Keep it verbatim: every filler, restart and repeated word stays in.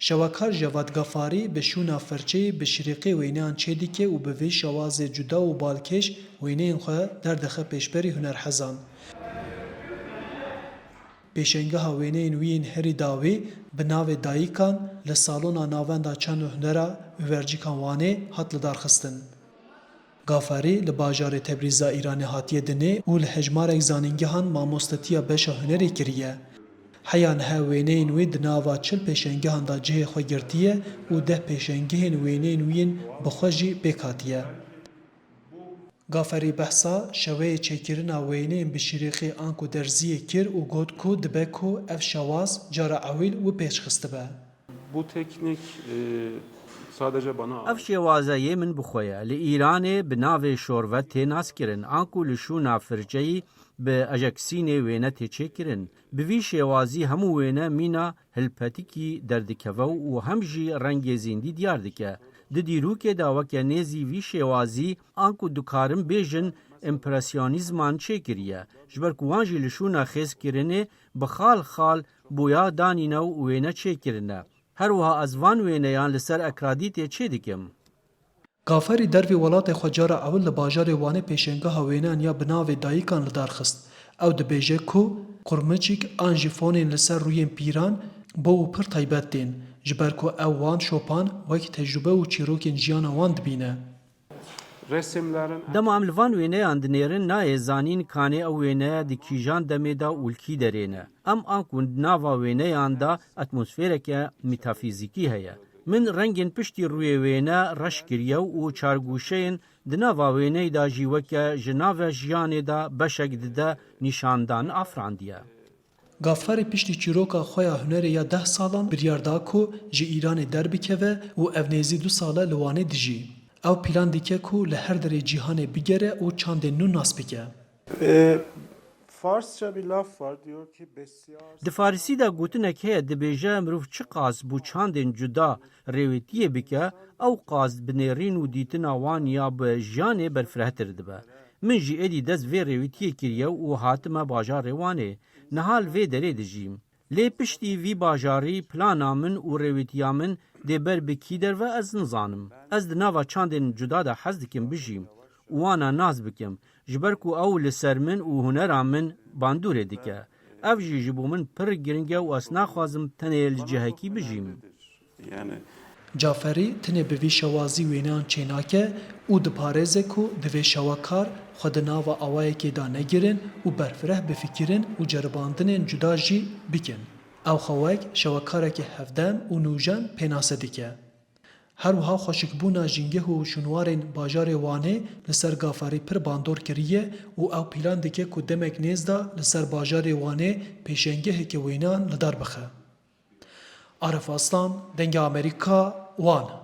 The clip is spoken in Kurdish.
Şewekar Jevat Gafarî bi şûna firçeyê bi şirîqê wêneyan çêdike û bi vî şewazê cuda û balkêş wêneyên xwe derdixe pêşberî hunerhezan. Pêşengeha wêneyên wî yên herî dawî bi navê Dayikan li Salona Navenda Çand û Hunera Ûvercîkan Wanê hat lidarxistin. Gafarî li bajarê Tebrîz a Îranê hatiye dinê û li hejmarek zanîngehan mamostetiya beşa hunerê kiriye. Heya niha wêneyên wî di nava çil pêşengehan de cihê xwe girtiye û deh pêşengehên wêneyên wî yên bi xwe jî pêk hatiye. Gaferî behsa şeweyê çêkirina wêneyên bi şirîqê anku derziyê kir û got ku dibe ku ev şewaz cara ewil wî pêş xistibe. Bu teknik, e, sadece bana Ev ait. Şêwaze yê min bi xwe ye. Li Îranê bi navê şorve tê naskirin, anku li şûna firçeyî bi ejeksînê wêne tê çêkirin. Bi vî şêwazî hemû wêne mîna hilpetikî derdikeve û hem jî rengê zîndî diyar dike. Di dîrokê de weke nêzî vî şêwazî, anku dikarin bêjin, împresyonîzman çêkiriye. Ji ber ku wan jî li şûna xêzkirinê bi xal xal boya danîne û wêne çêkirine. Her wiha ez van wêneyan li ser ekradîtê çêdikim. Gaferî dervî welatê xwe cara ewil li bajarê Wanê pêşengeha wêneyan ya bi navê Dayikan li dar xist. Ew dibêje ku qurmiçîk an jî fonên li ser rûyên pîran bo û pir taybet tên, ji ber ku ew wan şopan wek tecrûbe û çîrokên jiyana wan dibîne. Resimlerin Dema em li van wêneyan dinêrin, nayê zanîn kanê ew wêne di kîjan demê de û li kî derê ne. Em anku di nava wêneyan de atmosfereke metafîzîkî heye. Min rengên piştî rûyê wêne reş kiriye û çargûşeyên di nava wêneyê de jî weke ji nava jiyanê de beşek dide nîşandan afirandiye. Gaffarî piştî çîroka xwe ya hunerê ya deh salan biryar da ku ji Îranê derbikeve û ev nêzî du sal e li Wanê dijî. Ew plan dike ku li her derê cîhanê bigere û çandên nû nas bike. E, Farsça bir laf var, diyor ki, "Bestiar." Di farisî de gotinek heye, dibêje, mirov çiqas bo çandên cuda rêwêtiyê bike, ew qas bi nêrîn û dîtina wan ya bi jiyanê berfirehtir dibe. Min jî êdî dest vê rêwîtiyê kiriye û hatime bajarê Wanê. Niha li vê derê dijîm. Lê piştî vî bajarî plana min û rêwîtiya min dê ber bi kî derve ez nizanim. Ez di nava çandên cuda de hez dikim bijîm û wana nas bikim, ji ber ku ew li ser min û hunera min bandorê dike. Ev jî ji bo min pir giring e û ez naxwazim tenê li cihekî bijîm. Yani Caferî tenê bi vî şewazî wêneyan çênake û diparêze ku divê şewekar xwe di nava awayekê de negirin û berfireh bifikirin û ceribandinên cuda jî bikin. Ew xwe wek şewekarekî hevdem û nûjen pênase dike. Her wiha xweşikbûna jîngeh û şûnwarên bajarê Wanê li ser Gafarî pir bandor kiriye û ew plan dike ku demek nêz de li ser bajarê Wanê pêşengeheke wêneyan li dar bixe. Arif Aslan, Dengê Amerîka, Wan.